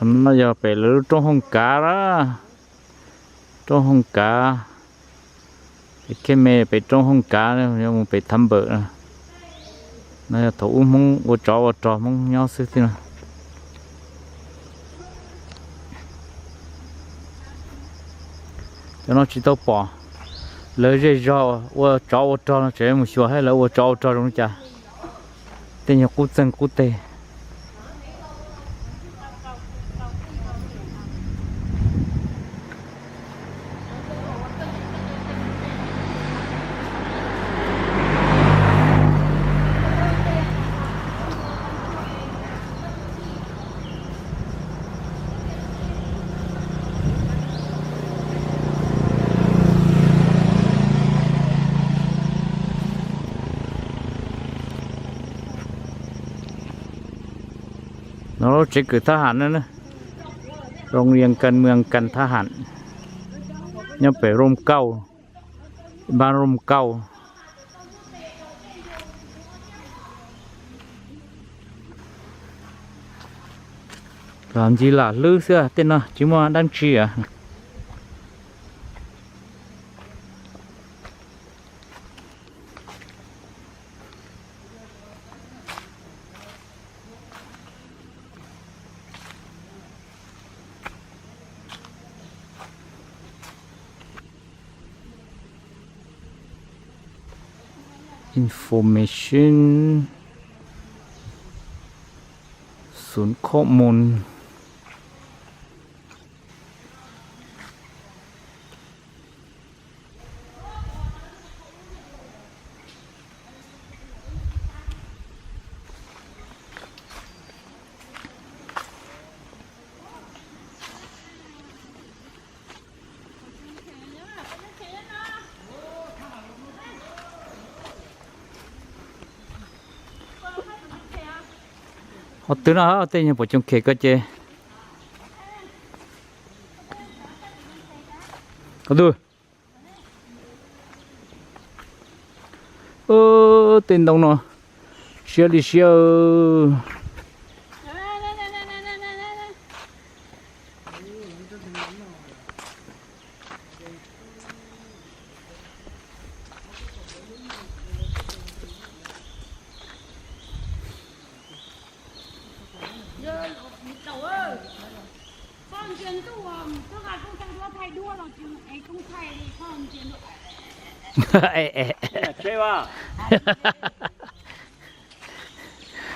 No yog pem lawv lub roob Hooj Kav lawm. Roob Hooj Kav, pem Khej Me pem roob Hooj Kav, yog mus pem Thaj Npawm. No yog thaum ub Hmoob ua tsov ua rog Hmoob nyob xwb thiab no. Cov no tsis tau pom lawv zej zog ua tsov ua rog no, tseem mus xyuas saib lawv ua tsov ua rog zoo li cas. Tej nyuag qub txeeg qub teg. No lub tsev kws thab ham na, Roo Yees Kas Mws Yees Kas Thab Ham, nyob pem Rooj Kauj, npab Rooj Kauj. Los ncig lam hlwb xwb, tej no tsis muaj dab tsi. Information, xov khob moos. Ho twg no tej nyuag pom coom khem ko ces, ko tug, tej ntoo no siab li siab.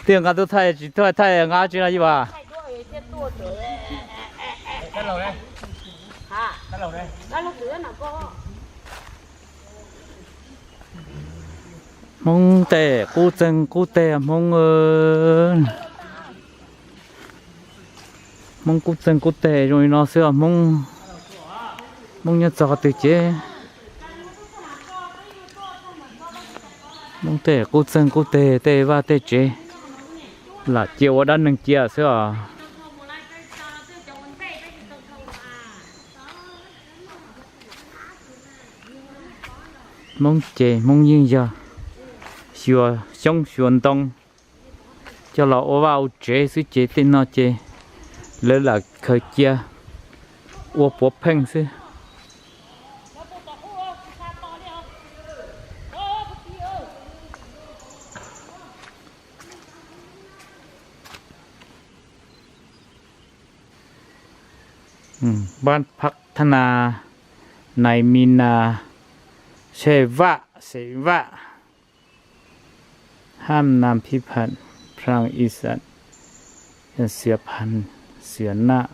Twb nqa tuaj thaij tsis thaij, thaij nqa tsi no ib vas. Hmoob tej qub txeeg qub teg Hmoob. Hmoob qub txeeg qub teg zoo li no xwb os Hmoob. Hmoob nyob txog qhov twg ces Hmoob tej qub txeeg qub teg, tej vaj tej tsev lam cia ua dab neeg cia xwb os. Hmoob ces Hmoob yeej yog xyuas xyoob xyuas ntoo coj los ua vaj ua tsev xwb ces tej no ces lawv lam khaws cia ua puav pheej xwb. Npas Phab Thab Nas, Nais Mis Nas, Xes Vaj, Xes Vaj, Hab Nas Phib Phas, Phra Is Xas, Xiav Phas, Xiav Naj,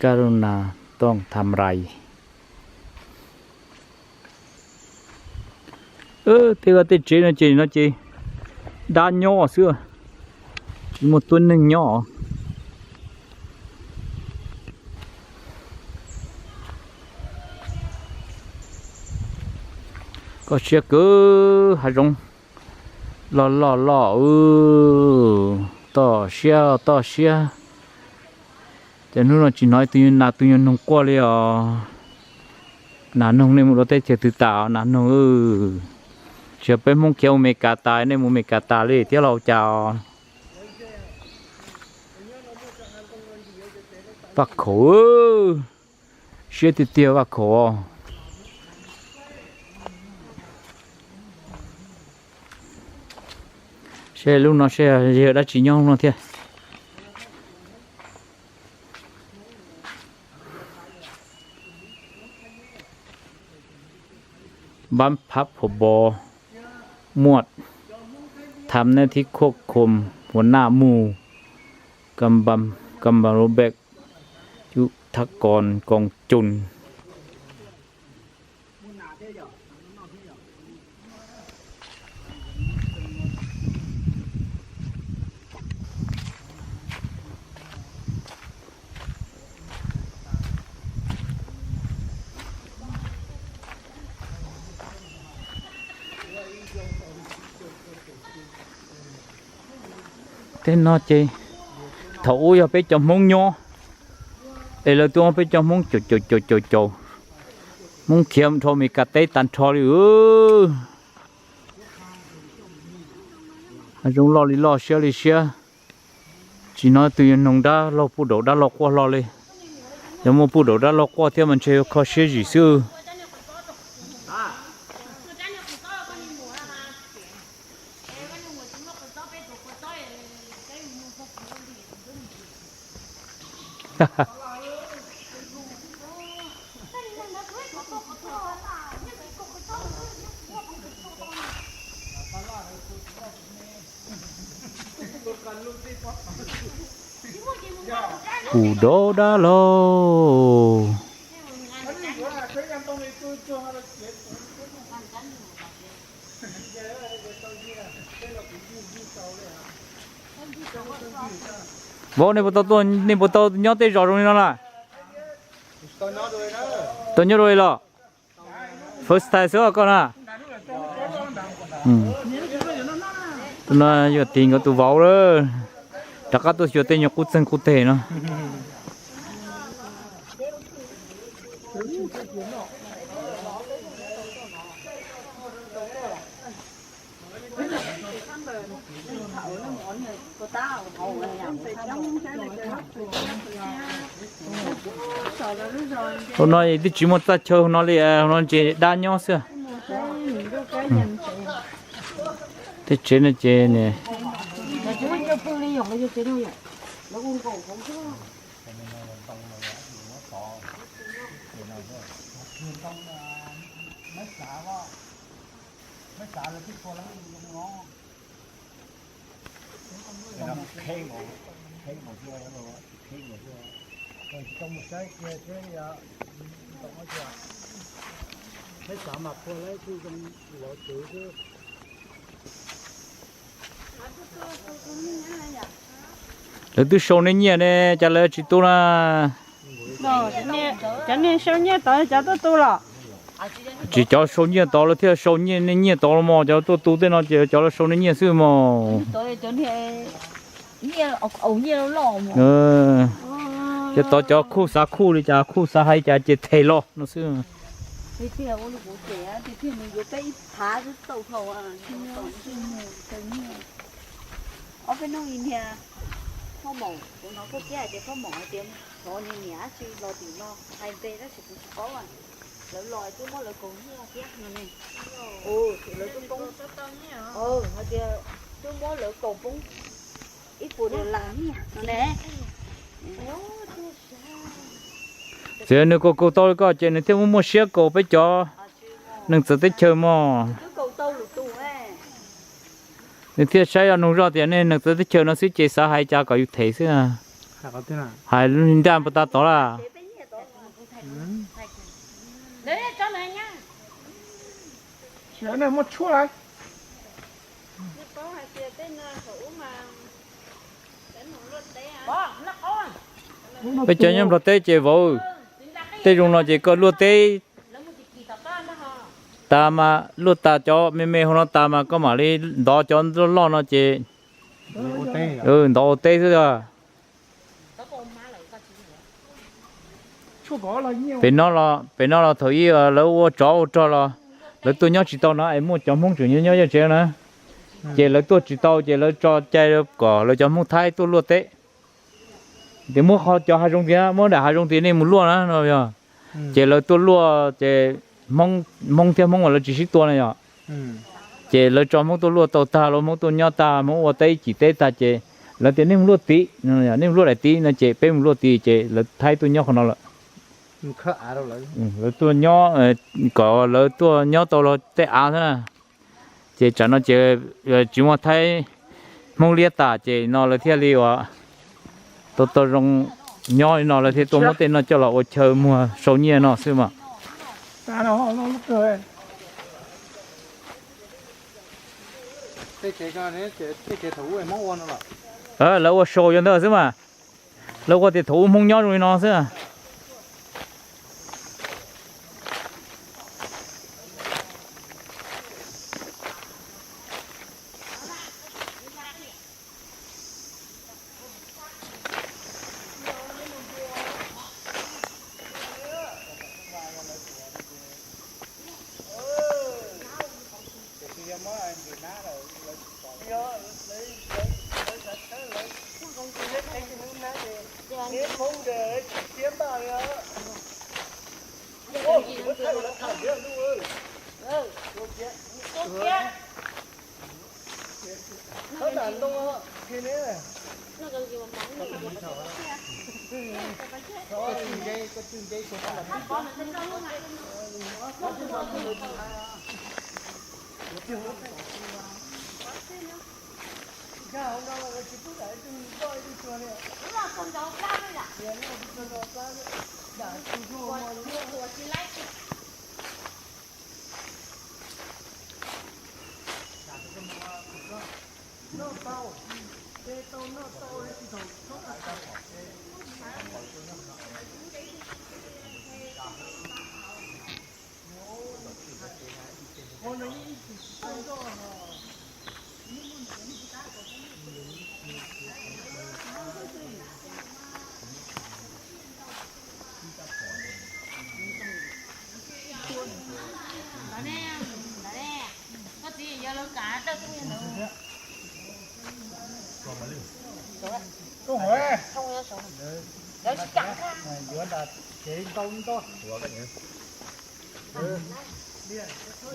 Kab Lus Nas, Tooj Tham Rais. Tej vaj tej tsev no ces no ces dab nyob xwb, tsis muaj tuab neeg nyob. Koj siab kawg hav zoov loj loj loj, toj siab toj siab. Ces hnub no tsis hnov tus nyuag nas tus nyuag noog quaj li os. Nas noog nej mus rau teb chaws twg tas nas noog? Tsis yog peb Hmoob khiav mus Mes Kas tas nej mus Mes Kas tas li thiab los cas os? Vaj khaum, siab tiag tiag vaj khaum. Seb lub no seb yog dab tsi nyob no thiab. Npab phab phuam bos muaj tham nej thib khuaj khom huas naj mus kam npam lub npej cub thab kos koos cun. Tej no ces thaum ub yog peb cov Hmoob nyob, es lawv tuaj muab peb cov Hmoob caum caum caum caum caum, Hmoob khiav dhau Mes Kas teb tag nrho li. Zoo loj li loj siab li siab. Tsis hnov twg yuav noog dab laug puj daum dab laug quaj hlo li. Yog muaj puj daum dab laug quaj thiab mas ntshe yuav kho siab zim xwb. Puj daum dab laug. Vauv, nej puas tau tuaj, nej puas tau nyob tej zos zoo li no na? Tau nyob dua li los? First time xwb koj na. Tus no yog tis nkawd tus vauv lawm, rov qab tuaj xyuas tej nyuag qub txeeg qub teg no. Hauv no twb tsis muaj txaj chaw hauv no li, hauv no ces dab nyob xwb. Tej tsev no ces Lawv twb sau nej nyiaj ne, cas lawv tsis tu na? Cov niag sau nyiaj tod cov tuaj tu los? Tsis cov sau nyiaj tod lawv thiaj sau nej nyiaj tod los mos, cov tuaj tu tej no ces cov lawv sau nej nyiaj xwb mos. Cov tod cov khuj xav khuj li cas, khuj xav hais cas ces them los no xwb. Ob peb hnub i niag Phoj Maum, kuv hnov koj thiab hais tias Phoj Maum hais tias thov niag niam dab tsi los tim no hais npe tab sis kuv tsis paub. Lawv los twb muab lawv kaus nyiaj thiab no ne. Lawv twb poob, hais tias twb muab lawv kaus poob ib puas dollar nyiaj no ne. Txiv, nws kaus kaus tau li ko ces nws thiaj muaj muaj siab kaus peb cov neeg txawv teb chaws mog. Nws thiaj saib zoj nug zoj tias nej neeg txawv teb chaws no xwb ces xav hais cas kom yus them xwb. Hais nraj npua tas tod lawm. Peb cov nyob Nplog teb ces vauv, tej zoo no ces koj luaj teb tas mas, luaj tas cov me me hauv no tas mas koj mam li ntov cov loj loj no ces ntov ua teb xwb. Pem no los, pem no los thaum ub lawv ua tsov ua rog los lawv tuaj nyob tsis tau no es muaj cov Hmoob tseem nyob nyob yaj tsev na, ces lawv tuaj tsis tau ces lawv tso cai kom lawv cov Hmoob Thaib tuaj luaj teb. Tias muab qhov cov hav zoov tias muab daim hav zoov tias nej mus luaj na no yog. Ces lawv tuaj luaj ces Hmoob thiab Hmoob uas lawv tsis sib tua na yog. Ces lawv tso Hmoob tuaj luaj tau tag los Hmoob tuaj nyob tag Hmoob ua teb ib cim teb tag ces lawv tias nej mus luaj tid, nej mus luaj daim tid no ces peb mus luaj tid ces lawv thaib tuaj nyob qhov no lawm. Lawv tuaj nyob kom lawv tuaj nyob tau los tej av xwb na. Ces tsam no ces tsis muaj thaib Hmoob liab tas ces no lawv thiaj li uas tau tau zoo nyob li no lawv thiaj tuaj muab tej no coj los ua chaw muag sau nyiaj no xwb mas. Lawv ua sau yog ntawd xwb mas. Lawv ua tias thaum ub Hmoob nyob zoo li no xwb.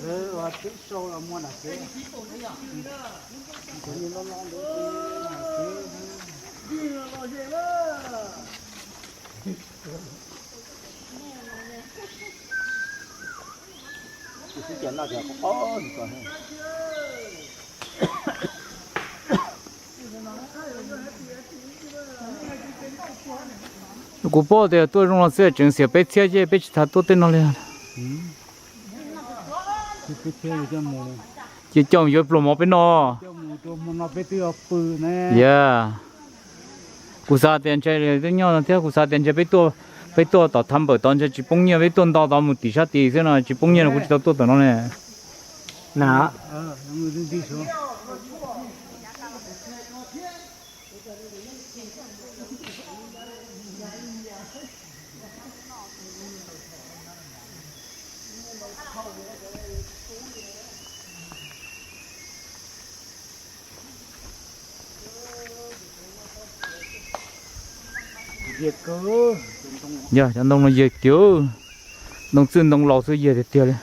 Lawv twb sau los muaj nram kev. Cov niag loj loj ntawd nram kev. Xwb ces noj tias qhov qhov nws ko. Kuv paub tias tuaj zoo no xwb tseem xiam peb txhiab ces peb tsis tas tuaj tej no li. Ces coj yuav pluas mov peb no. Yog, kuv xav tias ntshe twb nyob no thiab kuv xav tias ntshe peb tuaj, peb tuaj tom thaj npawm tod ntshe tsis poob nyiaj, peb tuaj nto tod mus tim sab tid xwb no tsis poob nyiaj no kuv tsis tau tuaj tom no ne. Na. Yog cov ntoo no yog tiag, ntoo txwj ntoo laus xwb yog tiag tiag li.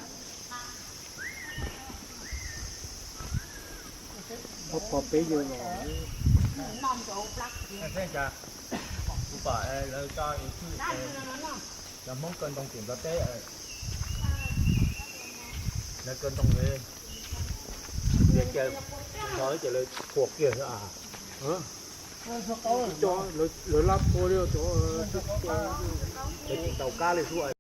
Cov Hmoob kaw ntoo tim Nplog teb, lawv kaw ntoo, tias ces lawv qhuas kiag xwb. Lawv lab qhuas li, lawv tsis ntaus kab li xwb.